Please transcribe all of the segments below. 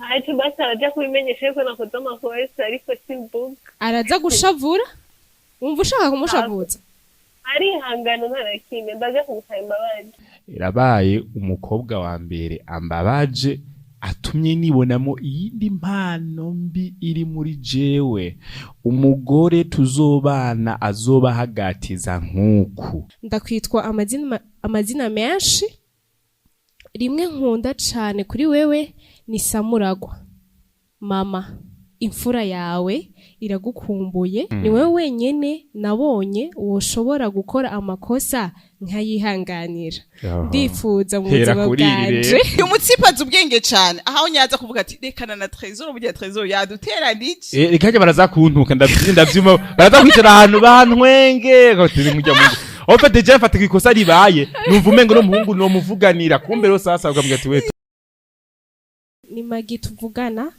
Ati basi araja kubimenyesha yuko nakoze amakosa, ariko simvuga. Araza gushavura, wumva ushaka kumushavuza. Arihangana, nta na kimwe, ndaja kumusaba imbabazi. Irabaye umukobwa wa mbere ambabaje, atumye nibonamo iyindi mpano mbi iri muri jewe. Umugore tuzobana azoba hagatiza nk'uku. Ndakwitwa amazina menshi. Rimwe nkunda cane kuri wewe ni Samuragwa. Mama, imfura yawe iragukumbuye. Ni wewe wenyene nabonye woshobora gukora amakosa nkayihanganira. Ndifuza mu Hera buzima kuri iri bwanje. rero. Uyu mutsipa azi ubwenge cane, aho nyaza kuvuga ati rekana na Trésor, burya Trésor yaduteranije. Reka hajya baraza kuntuka, ndavyuma baraza kwicara ahantu bantwenge turi mujya mu. En fait, déjà mfata ikosa ribaye, numva umengo no muhungu no muvuganira, kumbe rero sasa ukamubwira ati we. Ni Magi tuvugana?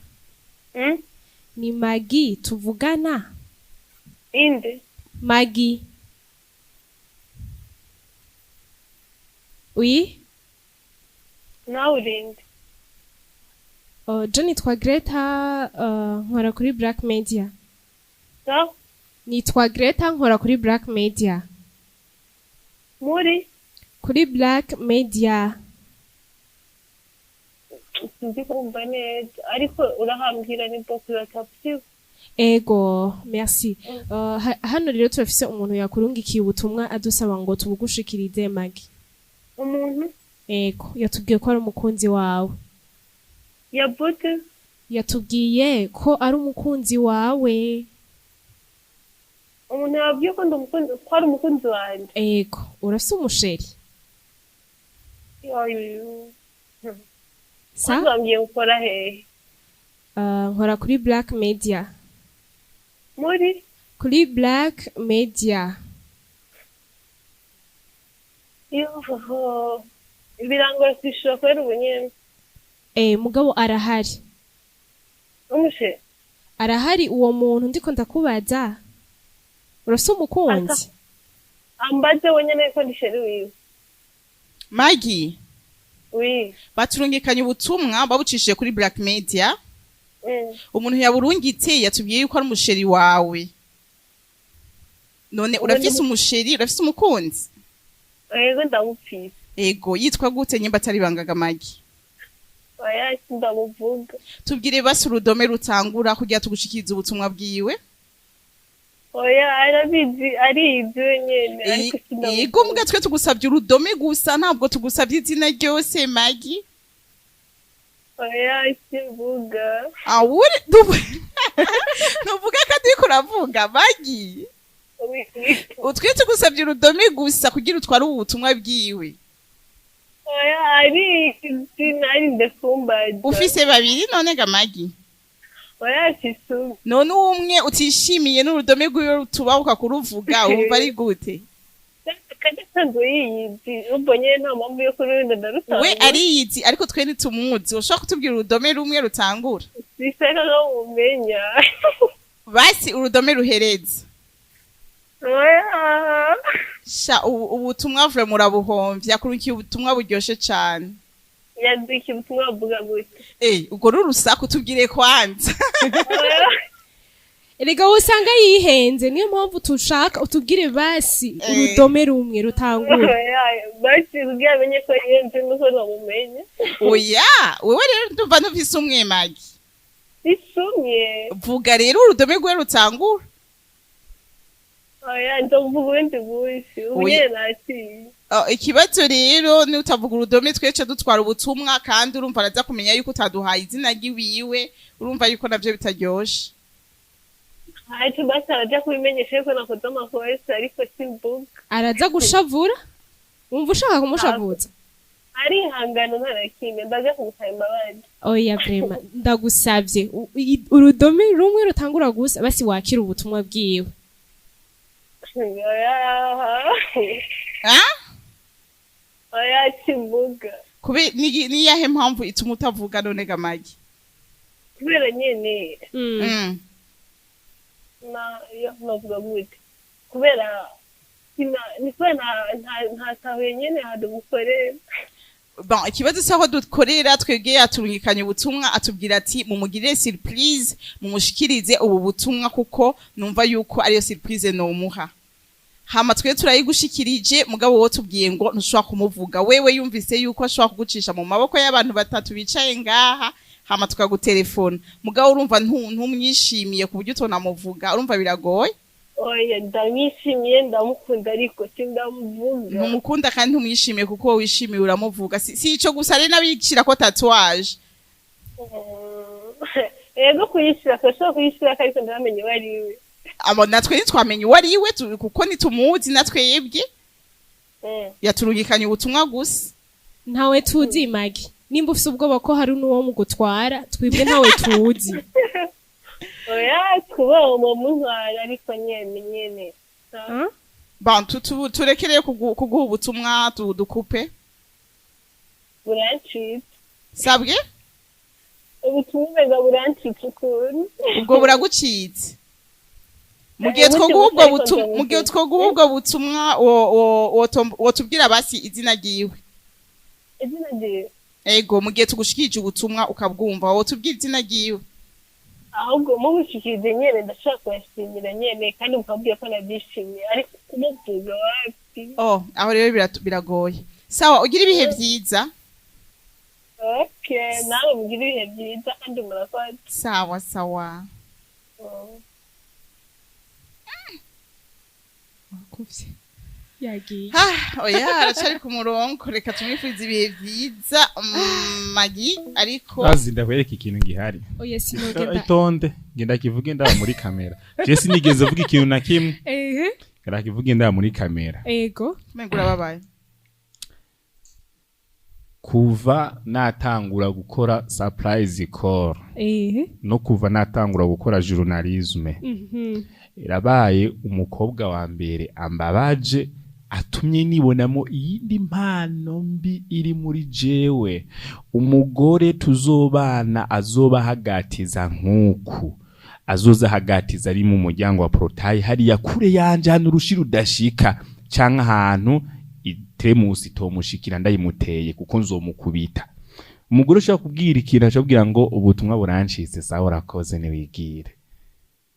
Mm? Ni Magi tuvugana? Inde? Magi, oui. Nawe urinde? Je nitwa Greta, nkora kuri Black Media. Sa? Nitwa Greta, nkora kuri Black Media. Muri? Kuri Black Media. Sinzi kumva neza, ariko urahambwira ni bwo kuri WhatsApp, siko? Ego, merci. Hano rero turafise umuntu yakurungikiye ubutumwa adusaba ngo tubugushikirize, Magi. Umuntu? Ego, yatubwiye ko ari umukunzi wawe. Yavuze? Yatubwiye ko ari umukunzi wawe. Umuntu yabwiye ko ndi umukunzi, ko ari umukunzi wanje? Ego, urafise umusheri? Yoyo. Sa? Wambwiye gukora hehe? Nkora kuri Black Media. Muri? Kuri Black Media. Yoho, birangora kwishura kubera ubu nyene. Mugabo arahari. Umushe? Arahari uwo muntu ndiko ndakubaza. Urafise umukunzi? Ambaze wenyene ko ndi chéri wiwe. Magi? Oui. Baturungikanye ubutumwa babucishije kuri Black Media. Umuntu yaburungitse yatubwiye yuko ari umusheri wawe. None urafise umusheri, urafise umukunzi? Ego, ndamufise. Ego, yitwa gute nyimba atari bangaga, Magi? Oya, sindamuvuga. Tubwire basi urudome rutangura kugira tugushikirize ubutumwa bwiwe. Oya, arabizi, arizi wenyene, ariko sindamuvuga. Ego, mbwa twe tugusabye urudome gusa, ntabwo tugusabye izina ryose, Magi. Oya, simvuga. Awuri ntuvuga kandi uriko uravuga, Magi? Oui. Utwe tugusabye urudome gusa kugira utware ubu butumwa bwiwe. Oya, arizi, narinde kumbaza. Ufise babiri none ga, Magi? Oya, mfise umwe. None umwe utishimiye n'urudome rwiwe rutubahuka kuruvuga, wumva ari gute? Kandi asanzwe yiyizi, ubwo nyene nta mpamvu yo kururinda ndarutanga. We ariyizi, ariko twe ntitumuzi. Ushobora kutubwira urudome rumwe rutangura? Biseka ko mumenya. Basi urudome ruhereza. Oya. Sha, ubu ubutumwa vure murabuhomvya, akurukiye ubutumwa buryoshe cane. Yandikiye ubutumwa buvuga gute? Eh, ubwo rurusaku tubwire kwanza. Oya. Erega usanga yihenze, niyo mpamvu tushaka utubwire basi urudome rumwe rutangura. Oya, basi kugira amenye ko yihenze nuko namumenya. Oya, wewe rero ndumva ntufise umwe, Magi. Isumye. Vuga rero urudome rwe rutangura. Oya, nzovuga ubundi busi, ubu Oya. nyene naciye. Ikibazo rero ni utavuga urudome, twece dutwara ubutumwa, kandi urumva araza kumenya yuko utaduhaye izina ry'iwiwe, urumva yuko navyo bitaryoshe. Ati basi araja kubimenyesha yuko nakoze amakosa, ariko simvuga. Araza gushavura, wumva ushaka kumushavuza. Arihangana, nta na kimwe, ndaja kumusaba imbabazi. Oya, vraiment ndagusavye urudome rumwe rutangura gusa, basi wakira ubutumwa bwiwe. Oya. Ah? Oya, simvuga. Kube ni yahe mpamvu ituma utavuga none ga, Magi? Kubera nyene na yo novuga gute, kubera ni kubera ntatahuye nyene hantu mukorera. Bon, ikibazo si aho dukorera. Twebwe yaturungikanye ubutumwa, atubwira ati mumugirire surprise, mumushikirize ubu butumwa, kuko numva yuko ariyo surprise nomuha. Hama twe turayigushikirije, mugabo wowe tubwiye ngo ntushobora kumuvuga. Wewe yumvise yuko ashobora kugucisha mu maboko y'abantu batatu bicaye ngaha, hama tukagutelefona. Mugabo urumva ntumwishimiye ku buryo utonamuvuga, urumva biragoye. Oya, ndamwishimiye, ndamukunda, ariko sindamuvuga. Ntumukunda kandi ntumwishimiye, kuko wowe wishimiye uramuvuga. Si ico gusa, ari n'abicira ko tatouage. Ego, kuyishira, turashobora kuyishira, ariko ndamenye uwo ari we. Abo natwe ntitwamenye uwo ari we, kuko ntitumuzi natwebwe. Yaturungikanye ubutumwa gusa. Ntawe tuzi, Magi. Nimba ufise ubwoba ko hari n'uwo mugutwara, twebwe ntawe tuzi. Oya, kuba uwo muntwara, ariko nyene nyene. Ah? Bon, turekereye kuguha ubutumwa, dukupe. Burancitse. Sabwe? Ubutumwa umenga burancitse ukuntu. Ubwo buragucitse mu gihe Eh, twoguha ubwo ariko butumwa, mu gihe twoguha ubwo butumwa, wotubwira basi izina ryiwe? Izina ryiwe? Ego, mu gihe tugushikirije ubutumwa ukabwumva, wotubwira izina ryiwe? Ahubwo mubushikirije nyene, ndashaka kubashimira nyene, kandi mukabwira ko nabyishimiye, ariko kumuvuga wapi. Oh, aho rero biragoye. Sawa, ugira ibihe vyiza. Okay, nawe mugire ibihe byiza kandi murakoze. Sawa sawa. Wakuvye, yagiye. Ah, oya, aracari ku murongo. Reka tumwifurize ibihe vyiza, Magi, ariko Azi, ndakwereka ikintu gihari. Oya, sinogenda. Itonde, ngenda kivuge ndaba muri kamera. Je sinigeze mvuga ikintu na kimwe. Ehe. Ngenda kivuge ndaba muri kamera. Ego. Umenga urababaye. Kuva natangura gukora surprise call no kuva natangura gukora journalisme, irabaye umukobwa wa mbere ambabaje, atumye nibonamo iyindi mpano mbi iri muri jewe. Umugore tuzobana azoba hagatiza nk'uku azoza hagatiza ari mu muryango wa portail hariya kure yanje, hano urushi rudashika, canke ahantu itemusi itomushikira, ndayimuteye kuko nzomukubita. Umugore ushobora kubwira ikintu, ashobora ngo ubutumwa burancitse, sawa, urakoze, niwigire.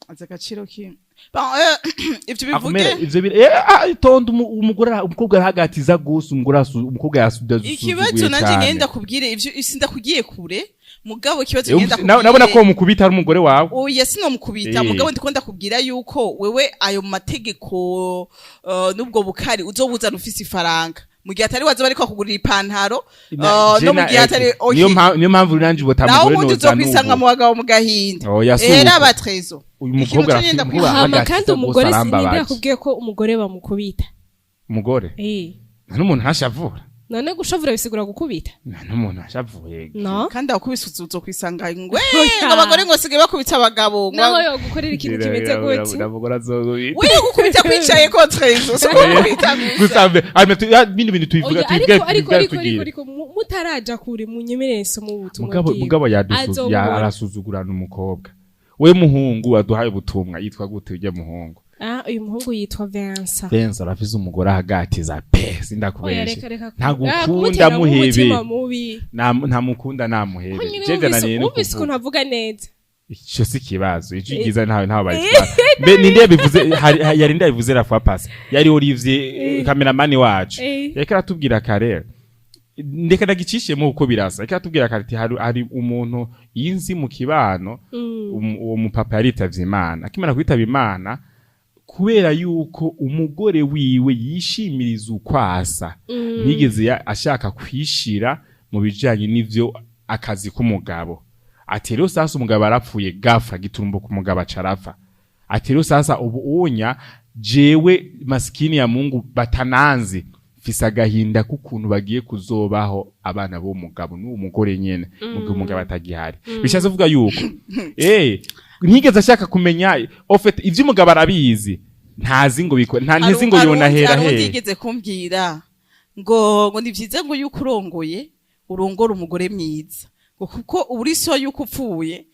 Azi agaciro kimwe. Bon, ivyo bivuge. Akumera ivyo biri itonde, umugore umukobwa arahagatiza gose, umugore umukobwa yasudazuye. Ikibazo nanje ngenda kubwire, ivyo sindakugiye kure, mugabo ikibazo ngenda Nabona ko mukubita ari umugore wawe. Oya, sinomukubita. Mugabo ndiko ndakubwira yuko wewe ayo mategeko, n'ubwo bukari uzobuzana ufise ifaranga, mu gihe atari wazoba ariko akugurira ipantaro, no mu gihe atari Niyo mpamvu nanje naho ubutamugore ubundi noza uzokwisanga mu n'ubu. bagabo mu gahinda. Oya, si Era uko. batrezo. Uyu mukobwa Ikintu cyo ngenda umukobwa Hama arahagatiza kandi gose, umugore, ninde arambabaje. yakubwiye ko umugore bamukubita? Umugore? Nta n'umuntu ntashavura. None gushavura bisigura gukubita? Nta n'umuntu ashavuye. No. Kandi akubise uzokwisanga ngwe Oya. ngo abagore ngo sigaye bakubita abagabo ngo Naho yo gukorera ikintu kimeze gute? Ndamugore azokubita. Wewe gukubita kwicaye ko trezo so gukubita gusa. Gusa mbe bino bintu tubivuga Oya, tubivuge ariko ariko ariko tubivuge. ariko mutaraja kure, munyemerere nsome ubutumwa Mugabo bwiwe. mugabo yadusu Azomubona. arasuzugurana umukobwa. We muhungu waduhaye ubutumwa yitwa gute ujya muhungu? Ah, uyu muhungu yitwa Vincent. Vincent arafise umugore ahagatiza pe, Oya, sindakubeshe. reka reka. Ntagukunda, Ah, kumutera muhebe. umutima mubi. Ntamukunda, namuhebe. Ko nyine Je vyananiye no wumvise kuvuga. ukuntu avuga neza. Ico si kibazo, ico igiza ntawe ntawe bayitwara. Mbe ninde yabivuze? Yari nde yabivuze la fois passée? Yari Olivier, cameraman wacu. Yariko aratubwira kare, ndeka ndagicishemo uko birasa. Yariko aratubwira kare ati hari umuntu yinzi mu kibano, uwo mupapa yaritavye Imana. Akimara kwitaba Imana, kubera yuko umugore wiwe yishimiriza ukwasa, ntigeze ashaka kwishira mu bijanye n'ivyo akazi k'umugabo. Ati rero sasa umugabo arapfuye, gafa giturumbo ku mugabo acarapfa. Ati rero sasa ubu unya jewe maskini ya Mungu batananzi, mfise agahinda k'ukuntu bagiye kuzobaho abana b'uwo mugabo n'uwo mugore nyene mu gihe umugabo atagihari. Bishatse kuvuga yuko ntigeze ashaka kumenya au fait ivyo umugabo arabizi, ntazi ngo biko nta ntizi ngo yonahera Hari undi he. yigeze kumbwira ngo ni vyiza ngo yuko urongoye urongora umugore mwiza, ngo kuko uri so yuko upfuye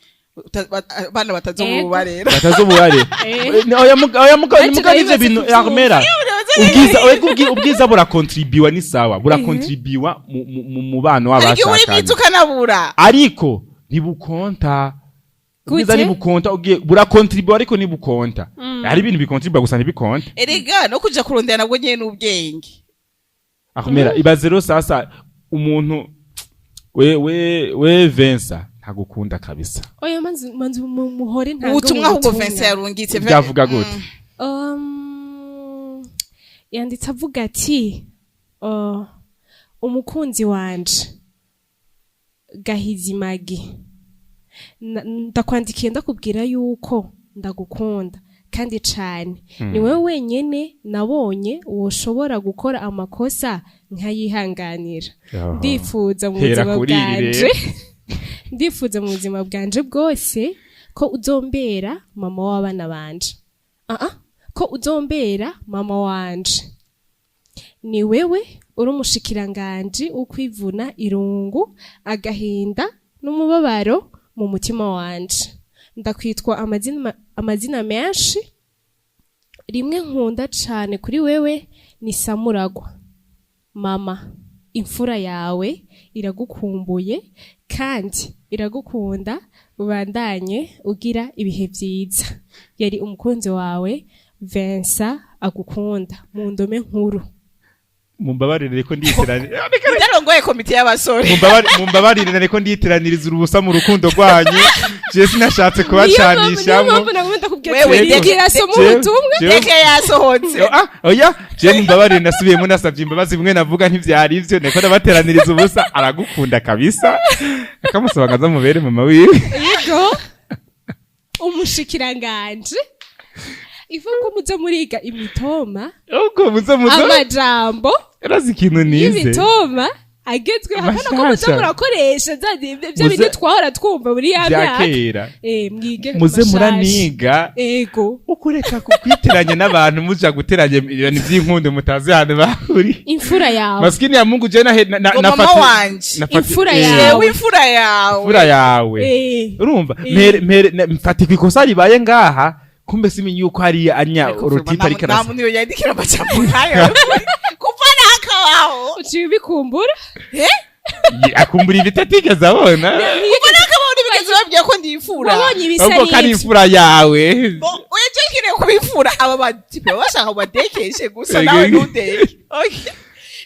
abana batazobubarera. Batazobubare. Oya, oya mugabo Ati mugabo ivyo ndabibaze bintu kuvyumva. Armera. Ubwiza, oya, ubwiza burakontribuwa, ni sawa, burakontribuwa mu mubano Hari igihe uri w'abashakanye. mwiza ukanabura. Ariko ntibukonta ubwiza. Gute? Ntibukonta. Ugiye burakontribuwa ariko ntibukonta. Hari ibintu bikontribuwa gusa ntibikonta. Erega no kuja kurondera nabwo nyene n'ubwenge. Akumera ibaze rero sasa umuntu we Vincent ntagukunda kabisa. Oya, manzi manzi muhore ntabwo. Ubutumwa ahubwo Vincent yarungitse. Byavuga gute? Yanditse avuga ati umukunzi wanje Gahizi Magi, ndakwandikiye ndakubwira yuko ndagukunda kandi cane. Ni wowe wenyene nabonye woshobora gukora amakosa nkayihanganira. Ndifuza mu Hera buzima kuri iri bwanje rero. Ndifuza mu buzima bwanje bwose ko uzombera mama w'abana banje, ko uzombera mama wanje. Ni wewe uri umushikiranganji wo kwivuna irungu, agahinda n'umubabaro mu mutima wanje. Ndakwitwa amazina menshi. Rimwe nkunda cane kuri wewe ni Samuragwa. Mama, imfura yawe iragukumbuye kandi iragukunda. Ubandanye ugira ibihe vyiza. Yari umukunzi wawe Vincent agukunda mu ndome nkuru. Mumbabarire ko ndiyiteranira. Ndarongoye komite y'abasore. Mumbabarire nareko ndiyiteraniriza ubusa mu rukundo rwanyu. Je sinashatse Niyo kubacanishamo. mpamvu nagomba ndakubwira Wewe, ati bwira soma ubutumwa. Reke yasohotse. Ah, oya, je mumbabarire, nasubiyemo, nasabye imbabazi. Bimwe navuga ntivyari ivyo, niko ndabateraniriza ubusa. Aragukunda kabisa, akamusaba ngo azamubere mama wiwe. Yego, umushikiranganje ifu ko muza muriga imitoma. Ubwo muze Amajambo urazi ikintu nize y'imitoma agezweho, hapana ko muza Mashasha. murakoresha bya bindi twahora twumva muri ya bya myaka. Kera. Mwige Muze mashasha. muraniga. Ego. Ukureka kwiteranya n'abantu, muja guteranya ibintu by'inkundo mutazi ahantu bahuri. Imfura yawe. Maskini ya Mungu, je nahe Ngo mama wanje. Imfura yawe. Jewe imfura yawe. Imfura yawe. Urumva, mere mfatika ikosa ribaye ngaha, kumbe simenye yuko hariya anya urutita ariko Nta arasa. muntu yandikira amajambo nkayo kuva nakabaho. Uciye ubikumbura. Eh? Akumbura ibiti atigeze abona. Kuva nakabaho ntibigeze babwiye ko ndifura. Wabonye ibisa Ahubwo ko ari n'ibyo. imfura yawe. Oya, je nkeneye kubifura. Aba batipe baba bashaka ngo badekeshe gusa, nawe ntudeke. Okay.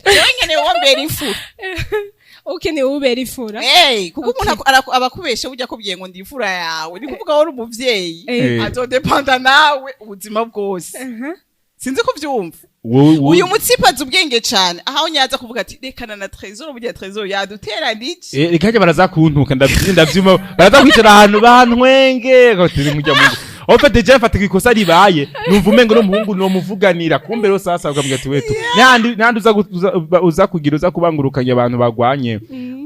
Jewe nkeneye uwo mbera imfura. Ukeneye ubera imfura. Hey, kuko umuntu aba akubeshe burya akubwiye ngo ndi imfura yawe, ni kuvuga wowe uri umuvyeyi, azodepanda nawe ubuzima bwose. Sinzi ko uvyumva. Uyu mutsipa azi ubwenge cane, aho nyaza kuvuga ati rekana na Trésor, burya Trésor yaduteranije. Reka hajya baraza kuntuka, ndavyuma baraza kwicara ahantu bantwenge ngo turi mujya mungu. En fait déjà mfata ikosa ribaye, numva umengo n'umuhungu no muvuganira, kumbe rero sasa ukamubwira ati wetu nandi uza kugira uza kubangurukanya abantu bagwanye,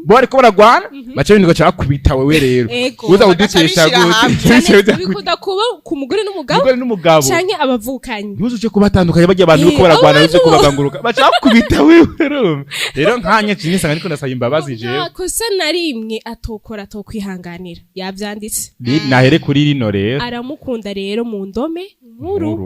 bo ariko baragwana, baca bintu gaca bakubita wewe rero. Ego. Uza Bagaca kudutesha bishira gute? hamwe. Cane bikunda kuba ku mugore n'umugabo Umugore n'umugabo canke abavukanyi. Ntuze uje kubatandukanya bajya abantu uko baragwana, Abo uze bantu. kubabanguruka baca bakubita wewe. Urumva rero nkanye cinisanga ariko ndasaba imbabazi jewe. Nta kosa na rimwe atokora atokwihanganira, yavyanditse. Nahere kuri rino rero. Aramukunda rero mu ndome nkuru. Nkuru.